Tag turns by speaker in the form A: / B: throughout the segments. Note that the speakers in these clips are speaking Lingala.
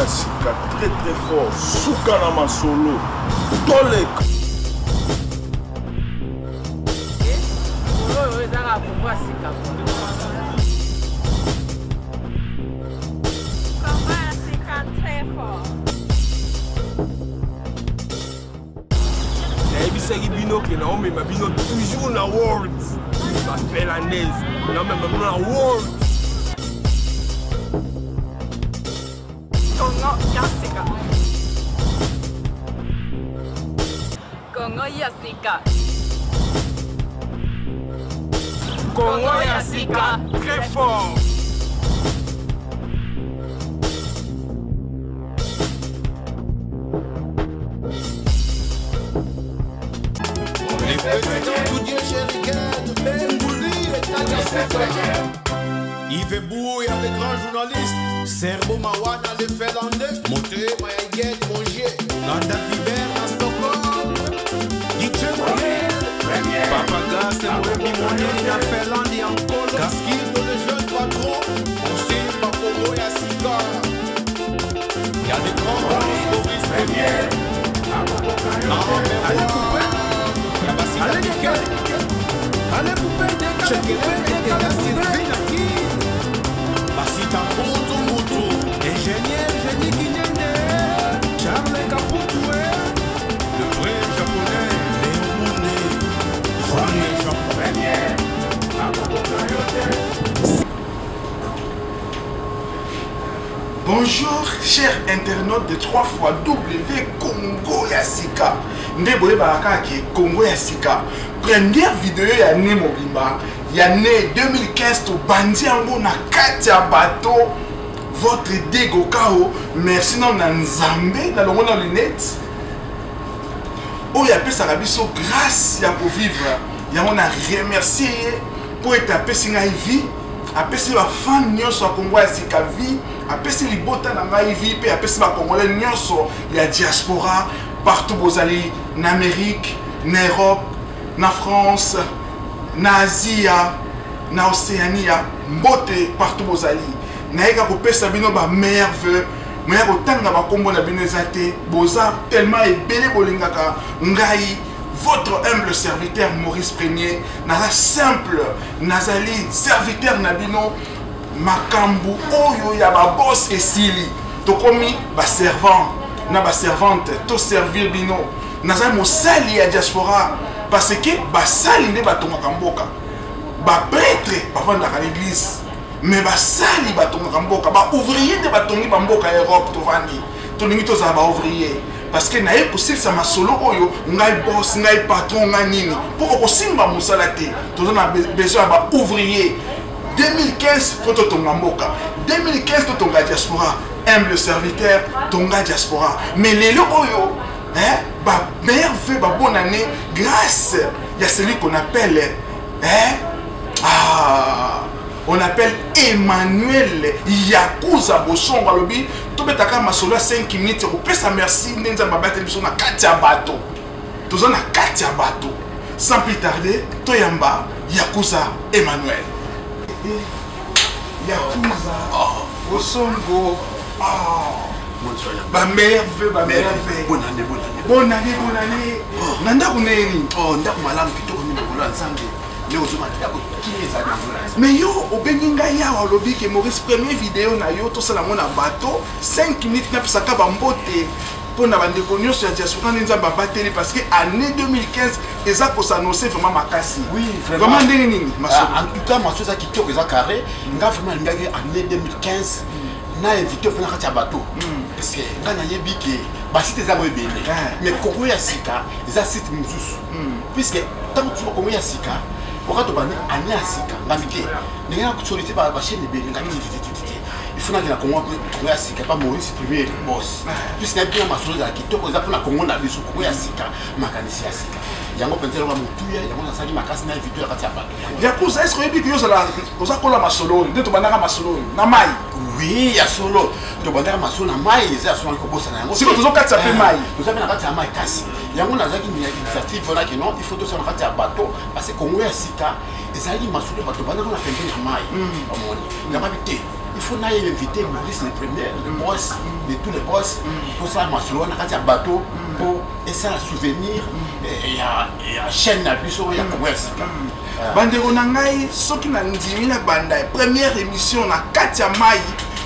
A: Ya sika très très fort, suka na masolo, toleka.
B: Oyo ezaka Kongo ya sika.
C: Kongo ya sika très fort.
D: Nayebisaki bino ke naomema bino toujours na world bafinlandaise, naomema bino na world.
C: Kongo ya sika. Kongo ya sika.
D: Kongo ya sika très fort.
E: Yves Bouya, le grand journaliste, Serbo Mawana, le Finlandais, Motema ya Yet Mongier, Landa Fiber na Stockholm, Didier Moyel, Papa Gas, Moebi Moneli na Finlande ya Nkolo, Kaskito le jeune patron, Osimba Kongo ya Sika, ya le grand boss Boris Premier, Allez couper, ya Basila Mikel,
F: Allez couper, décalé, décalé,
E: Sylvie Basita Mputu Mutu,
F: Ingénieur Génie Kinyende, Charles Kaputoué,
E: le vrai japonais Léon Moundé, vrai japonais.
A: Bonjour chers internautes de 3 fois W Congo ya sika. Nde boyebaka kaka ke Congo ya sika. Première vidéo ya année mobimba ya année 2015 tobandi yango na kati ya bateau votre Diego Kao. Merci nano na Nzambe na longo na lunette oyo apesaka biso grâce ya kovivre yango na remercier ye mpo ete apesi ngai vie, apesi bafan nyonso ya Kongo ya sika vie, apesi libota na ngai vie, mpe apesi bakongolais nyonso ya diaspora partout bozali na Amérique, na Europe, na France, na Asia, na Océania, mbote partout bozali. Nayeka kopesa bino ba meilleurs vœux, moya kotanga bakombo na bino eza te, boza tellement ebele bolingaka ngai votre humble serviteur Maurice Premier. Naza simple, nazali serviteur na bino. Makambo oyo ya ba boss esili, tokomi ba servant na ba servante, to servir bino. Nazali mosali ya diaspora parce que basali nde batongaka mboka, ba prêtre bavandaka na église, mais basali batongaka mboka, ba ouvrier nde batongi ba mboka ya Europe. Tovandi, tolingi tozala ba ouvrier parce que naye kosilisa masolo oyo ngai boss, ngai patron, ngai nini, mpo okosimba mosala te. Toza na besoin ya ba ouvrier. 2015 faut totonga mboka, 2015 totonga diaspora. Humble serviteur tonga diaspora. Mais lelo oyo hein, ba meilleurs vœux, ba bonne année grâce ya celui qu'on appelle hein, ah, on appelle Emmanuel Yakuza Bosongo. Alobi tobetaka masolo ya 5 minutes kopesa merci nde Nzambe abateli biso na kati ya bato. Toza na kati ya bato. Sans plus tarder, toyamba Yakuza Emmanuel. Yakuza Bosongo. Ba meilleurs vœux, ba meilleurs vœux.
G: Bonne année, bonne année.
A: Bonne année, bonne année. Na ndako nini?
G: Oh, ndako malamu kitoko mingi lokola Nzambe. Nde ozoma ndako kimi ezali na ngola.
A: Mais yo obengi ngai awa olobi ke Maurice premier vidéo na yo tosala yango na bateau 5 minutes napesaka ba mbote mpo na bandeko nyonso ya diaspora nde Nzambe abateli parce que année 2015 eza kosannoncer vraiment makasi.
G: Oui, vraiment.
A: Vraiment ndenge nini? Masolo.
G: Ah, en tout cas, masolo eza kitoko, eza carré. Nga vraiment nalingaki année 2015 na invité ofana kati ya bateau. Parce que nga nayebi ke ba site eza ngo ebele. Mais Congo ya sika eza site mosusu. Puisque ntango tozoba Congo ya sika, wakati tobandi année ya sika, ngambi te. Ndenge na solliciter ba chaîne ebele, ngambi te, te, te, te, te. Il faut nakenda Congo, Congo ya sika, pa Maurice premier boss. Puisque nayebi na masolo ezala kitoko, eza mpona Congo na biso, Congo ya sika, makanisi ya sika. Yango mpenza eloko ya motuya, yango nasalaki makasi na invité na kati ya bato.
A: Yakuza, est-ce que oyebi ke yo oza kola masolo oyo? Nde tobandaka masolo oyo na mai.
G: Oui, ya solo. Tobandaka masolo na mai, eza ya solo kobosana yango.
A: Sikoyo tozokatisa mpe mai.
G: Toza mpe na kati ya mai kasi. Yango nazalaki na initiative wana ke non, il faut tosala na kati ya bateau parce que Congo ya sika ezalaki masolo bato bandaka na pembeni ya mai. Omoni. Yango abi te. Il faut naye inviter Maurice le premier, le boss de tous les boss, tosala masolo wana kati ya bateau mpo esala souvenir ya chaîne na biso ya Kongo ya Sika.
A: Bandeko na ngai, soki nandimi na banda première émission na kati ya mai,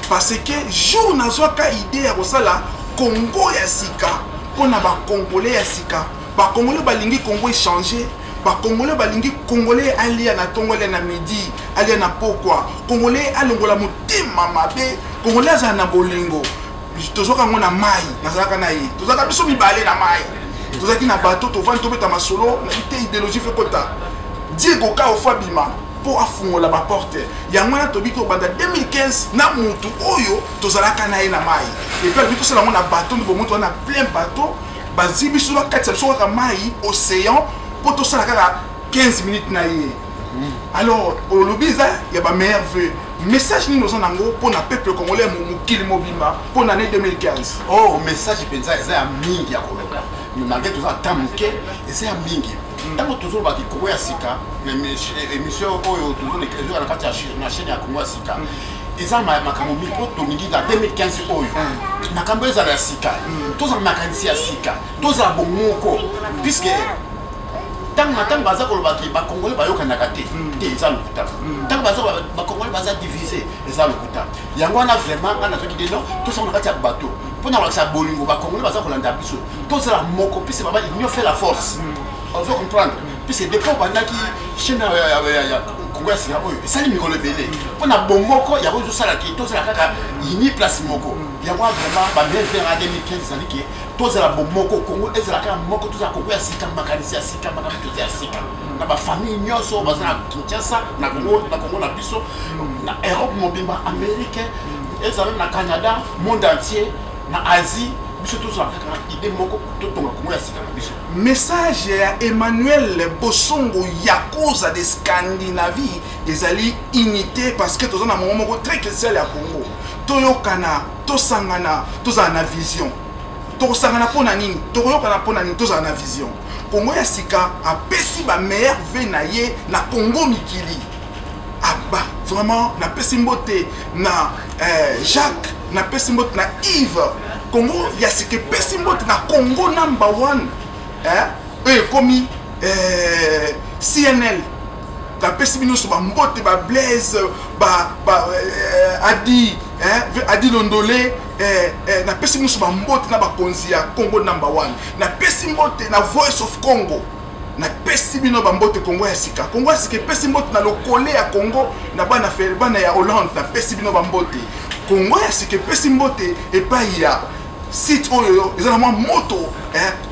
A: parce que jour nazwaka idée ya kosala Kongo ya Sika mpona Bacongolais ya sika, Bacongolais balingi Kongo échange, Bacongolais balingi Congolais alia na ntongo, alia na midi, alia na pokwa, Congolais alongola motema mabe, Congolais azala na bolingo. Tozwaka yango na mai, nazalaka na ye, tozalaka biso mibale na mai, tozalaki na bato, tovandi, tobeta masolo te, idéologie fe kota Diego Kao fo abima mpo afungola baporte. Yango wana tobiki kobanda 2015 na mutu oyo tozalaka na ye na mai, et puis alobi tosala yango na bateau. Nde bomoto wana plein bateau, bazwi biso, bakatisa biso kaka mai, océan, mpo tosala kaka 15 minutes na ye. Alors olobi eza ya bameilleurs vœux. Message nini oza nango mpo na peuple congolais, mokili mobimba, mpo na année 2015?
G: Oh, message mpenza eza ya mingi ya koloba, mais malgré toza ata moke, eza ya mingi. Ntango tozolobaki Kongo ya Sika, émission oyo tozoka na kati ya na chaîne ya Kongo ya Sika, eza makambo mingi mpo tolingi na 2015 oyo makambo ezala ya sika, tozala makanisi ya sika, tozala bomoko, puisque ntango na ntango baza kolobaki Bakongolais bayokanaka te te, eza lokuta. Ntango baza Bakongolais baza divise, eza lokuta. Yango wana vraiment ngai nazwaki deno tosala na kati ya bato mpo na kolakisa bolingo. Bakongolais baza kolanda biso, tozala moko, puisque baba union fait la force, ozo comprendre? Puisque depuis obandaki chaîne ya Kongo ya Sika oyo esali mikolo ebele mpo na bomoko, yango ezosalaki tozala kaka uni place moko. Yango wana vraiment bameilleurs vœux ya 2015 ezali ke tozala bomoko, Kongo ezala kaka moko, tozala Kongo ya sika, makanisi ya sika, makambo toza ya sika na bafamille nyonso baza na Kinshasa, na Kongo, na Kongo na biso, na Europe mobimba, Amérique, ezala na Canada, monde entier, na Asie, biso tozala kaka idée moko, totonga Kongo ya sika na biso.
A: Message ya Emmanuel Bosongo Yakoza de Scandinavie ezali unité, parce que toza na mongo moko très crucial ya Congo. Toyokana, tosangana, tozala na vision. Tokosangana mpo na nini? Tokoyokana mpo na nini? Tozala na vision. Kongo ya Sika apesi bameilleurs vœux na ye na Congo mikili. Aba vraiment napesi mbote na Jacques, napesi mbote na Yves. Kongo ya Sika epesi mbote na Congo number one, eh, oyo ekomi CNL. Napesi bino nyonso bambote, bablaise ba, adi, adi Londole, napesi bino nyonso bambote na bakonzi ya Congo number one. Napesi mbote na Voice of Congo, napesi bino bambote. Kongo ya Sika, Kongo ya Sika epesi mbote na lokole ya Congo, na bana, bana ya Hollande, napesi bino bambote. Kongo ya Sika epesi mbote epai ya site oyo eza na mwa moto,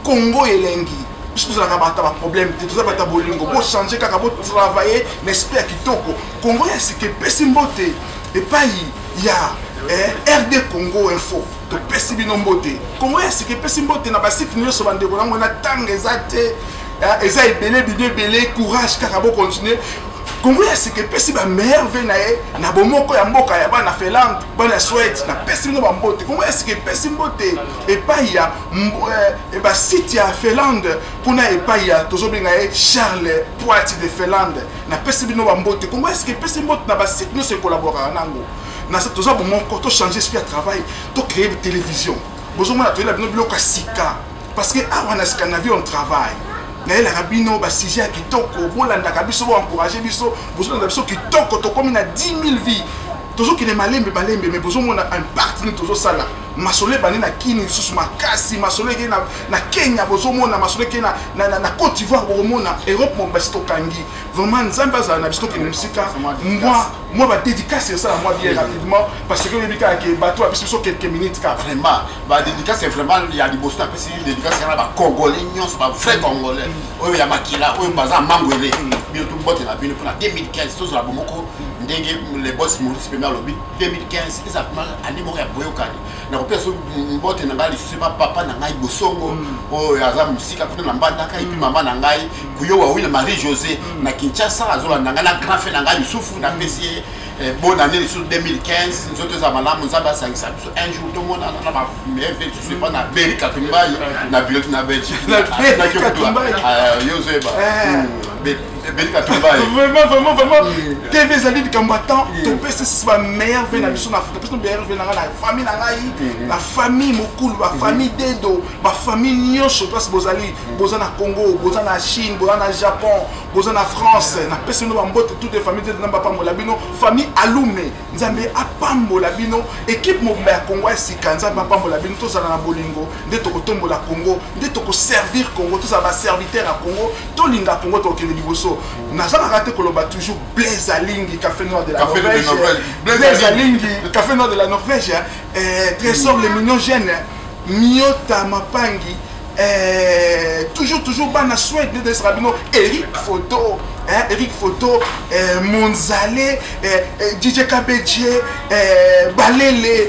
A: Congo Elengi. Biso tozalaka bato ya baproblème te, toza bato ya bolingo. Bochange kaka, botravaille na esprit ya kitoko. Kongo ya Sika epesi mbote epai ya RD Congo Info, topesi bino mbote. Kongo ya Sika epesi mbote na basite nyonso. Bandeko nango na ntanga eza te, eza ebele, bino ebele, courage kaka, bocontinue. Kongo ya Sika epesi bameilleurs vœux na ye na bomoko ya mboka ya bana Finlande, bana ya Suède, napesi bino bambote. Kongo ya Sika epesi mbote epai ya basite ya Finlande kuna, epai ya tozobenga ye Charles Poiti de Finlande, napesi bino bambote. Kongo ya Sika epesi mbote na basite nyonso ekolaboraka nango. Toza bomoko, tochange esprit ya travail, tocréer télévision. Bozomona, toyela bino biloko ya sika, parce que awa na Scandinavie on travaille. Nayelaka bino basujet ya kitoko, bolandaka biso, boencourage biso, bozolanda biso kitoko. Tokomi na 10 000 vues, tozokende malembe malembe, mais bozomona impact nini tozosala. Masolo ebandi na Kini lisusu makasi, masolo ekei na Kenya, bozomona masolo ekei na Côte d'Ivoire, bokomona Europe mobimba. Si tokangi vraiment, Nzambe azala na biso, tokende mosika. Mwa badédicace esala mwa bien rapidement, parce que oyebi kaka ke bato bapesi biso quelques minutes kaka.
G: Vraiment badédicace, vraiment ya liboso napesi dédicace yana Bacongolais nyonso, bavrai Congolais oyo ya makila, oyo baza mangwele, bino tombote na bino mpona 2015. Tozala bomoko ndenge le boss Maurice Pembe alobi. 2015 eza vraiment année moko ya boyokani. Nakopesa so mbote na ngai lisusu epa papa na ngai Bosongo oyo aza mosika kuna na Mbandaka, et puis mama na ngai Kuyowa Wina Marie José na Kinshasa, azolanda ngai, na grand frère na ngai Yusufu, napesi ye bonne année lisusu 2015. Nzoto eza malamu, Nzambe asangisa biso un jour, tomonana na bameilleurs vœux lisusu epa na Beri Katumbai na Biloti na Belgique.
A: Na Beri Katumbai.
G: Yo ozoyeba.
A: Vraiment, vraiment, vraiment. TV ezali likambo ya temps. Topesi sisi ba meilleur ve na biso na topesi no meilleur ve na ngai, na famille na ngai, na famille Mokulu, ba famille Dedo, ba famille nyonso place bozali. Boza na Congo, boza na Chine, boza na Japon, boza na France. Napesi bino bambote, toutes les familles Dedo. Nzambe apambola bino. Famille Alume, Nzambe apambola bino. Équipe mobimba ya Congo ya sika, Nzambe apambola bino. Tozala na bolingo nde tokotombola Congo, nde tokoservir Congo, tozala baserviteur ya Congo, tolinga Congo, tokokende liboso. Nazalaka te koloba toujours Blaise Alingi, Café Noir de la Norvège, Blaise Alingi, Café Noir de la Norvège, Trésor le mignon jeune, Miota Mapangi, toujours toujours bana Suède nde esaka bino, Eric Photo, Eric Photo, Monzale, DJ KBJ, Balele,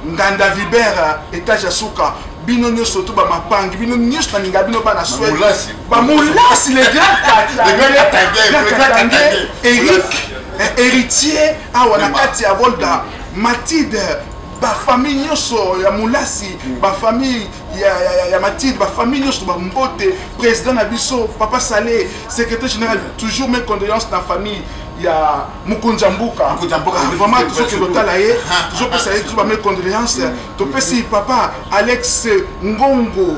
A: Nganda Vibert, étage ya suka. Bino nyonso to bamapangi, bino nyonso nalinga bino bana Suède, bamolasi, le grand Katangais Eric, héritier awa na kati ya Volda, Mathilde, bafamille nyonso ya Molasi, bafamille ya Mathilde, bafamille nyonso bambote. Président na biso papa Salé, secrétaire général, toujours mes condoléances na famille ya mokonzi ya mboka. Vraiment tozokende kotala ye, tozopesa ye toujours bame condoléance. Topesi papa Alex Ngongo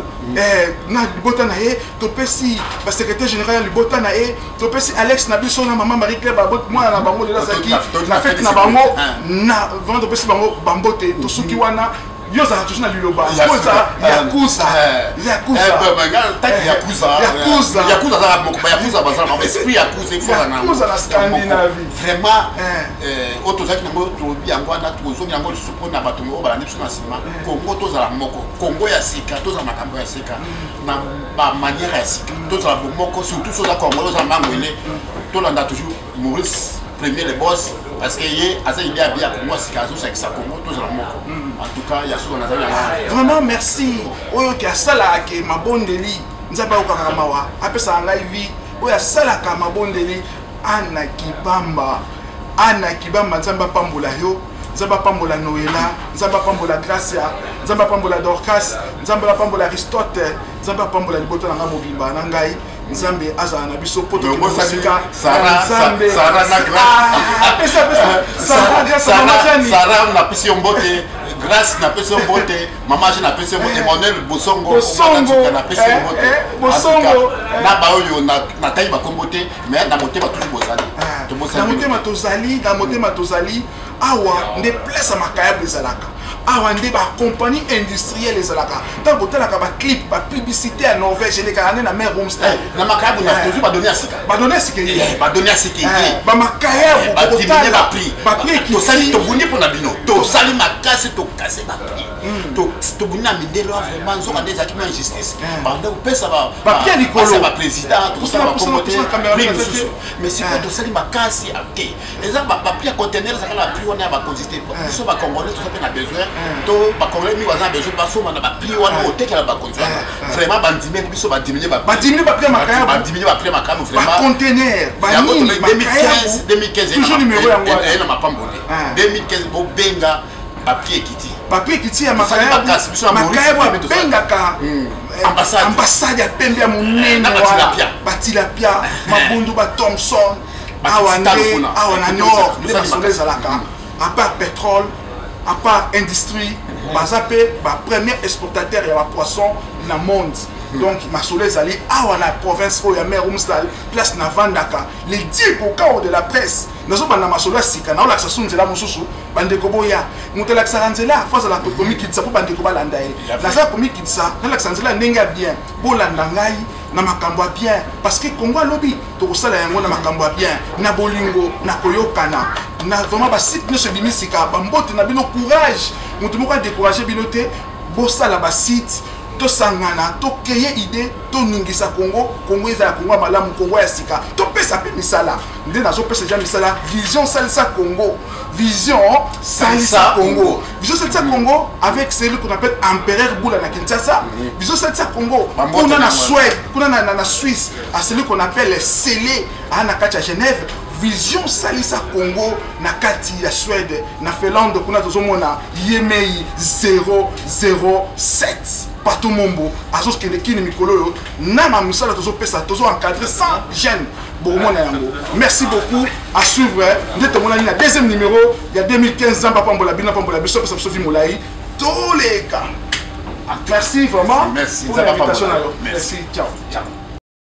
A: na libota na ye, topesi basecrétaire général ya libota na ye, topesi Alex na biso na mama Marie Claire, mwana na bango lelo azalaki na fete na bango na vraiment topesi bango bambote. Tosuki wana. Yo ozalaka toujours na liloba oza yakuza, yakuza.
G: Yakuza, yakuza azalaka moko, yakuza bazala esprit yakuza
A: yakuza na Scandinavie.
G: Vraiment oyo tozalaki nango, tolobi yango wana, tozongi yango lisusu mpona bato oyo balandi biso na nsima. Kongo tozala moko, Kongo ya sika, tozala makambo ya sika na bamanière ya sika, tozala bomoko, surtout so oza Congolais, ozala mangwele, tolanda toujours Maurice Premier le boss, parce que ye aza idée ya bia Kongo ya sika, azosakisa Kongo, tozala moko. En tout cas ya suka nazali yango.
A: Vraiment merci. Oyo ke asalaka ke mabondeli, Nzambe ayokaka mawa, apesaka ngai vie. Oyo asalaka mabondeli, Ana Kibamba, Ana Kibamba, Nzambe apambola yo, Nzambe apambola Noela, Nzambe apambola Gracia, Nzambe apambola Dorcas, Nzambe apambola Aristote, Nzambe apambola libota na ngai mobimba na ngai. Nzambe azala na biso po tokosika.
G: Nzambe Sara, napesi yo mbote. Grâce, napesi yo mbote. Mama Je, napesi yo mbote. Emmanuel Bosongo, napesi yo mbote.
A: Bosongo
G: na baoyo natangi bakombo te, mais na motema toujours bozali.
A: Na motema tozali, na motema tozali. Awa nde place ya makayabu ezalaka, awa nde bacompagnie industrielle ezalaka. Ntango kotalaka baclip, bapublicité ya Norvège elekaka nde na Mare Homestyle.
G: Na makayabu tozwi badoni ya sika.
A: Badoni ya sika
G: ye, badoni ya sika ye.
A: Bamakayabu.
G: Badiminuer baprix.
A: Baprix.
G: Tosali, tobundi mpona bino, tosali makasi, tokase baprix, tobundi na mindele wa. Vraiment nzoka nde ezalaki mwa injustice, banda kopesa
A: baprix ya likolo.
G: Baprésident, tosala bakombo te, prix mosusu, mais sikoyo tosali makasi te. Eza baprix ya conteneur, ezalaka na prix wana ya bakonzi te. Biso bacongolais toza mpe na besoin to bacongolais mingi baza na besoin basomba na baprix wana otekela bakonzi wana. Vraiment bandimeli biso, badiminuer.
A: Badiminuer baprix ya makayabu.
G: Badiminuer baprix ya makayabu vraiment.
A: Baconteneur banini.
G: 2015, 2015
A: toujours numéro yango.
G: Eye na mapamboli. 2015 bobenga, baprix ekiti.
A: Baprix ekiti ya makayabu. Makayabu abengaka ambassade ya pembe ya monene wana, batilapia, mabundu, bathomson. Awa nde, awa na nord nde masolo ezalaka. À part pétrole, à part industrie, baza mpe bapremier exportateur ya bapoisson na monde. Donc masolo ezali awa na province oyo ya Mare Romsdal, place navandaka, le Dieu Bokao de la presse. Nazobanda masolo ya sika, naolakisa su nzela mosusu. Bandeko boya, moto alakisaka nzela fo azala komikitisa mpo bandeko balanda ye. Naza komikitisa, nalakisa nzela ndenge ya bien, bolanda ngai na makambo ya bien, parce que Congo alobi tokosala yango na makambo ya bien, na bolingo, na koyokana. Na vraiment basite nyonso ebimi sika, bambote na bino, courage. Moto moko adécourage bino te, bosala basite, tosangana, tokeye idée, toningisa Congo. Congo ezala Congo ya malamu, Congo ya sika. Topesa mpe misala nde nazopesa deja misala. Vision Salisa Congo, Vision Salisa Congo, Vision Salisa Congo avec celui qu'on appelle Empereur Boula na Kinshasa. Vision Salisa Congo kuna na Suède, kuna na Suisse, à celui qu'on appelle Sele na kati ya Genève. Vision Salisa Congo na kati ya Suède, na Finlande kuna tozomona Yemei 007. Pato Mombo azokende kini mikolo oyo na ma misala tozopesa, tozo encadrer sans gêne, bokomona yango. Merci beaucoup, à suivre. Nde tomonani na deuxième numéro ya 2015. Nzambe apambola bino, apambola biso, apesa biso vie molai, toleka. Merci vraiment
G: Merci.
A: pour
G: Nzambe
A: l'invitation
G: apambola.
A: na yo.
G: Merci.
A: Merci, ciao.
G: Ciao.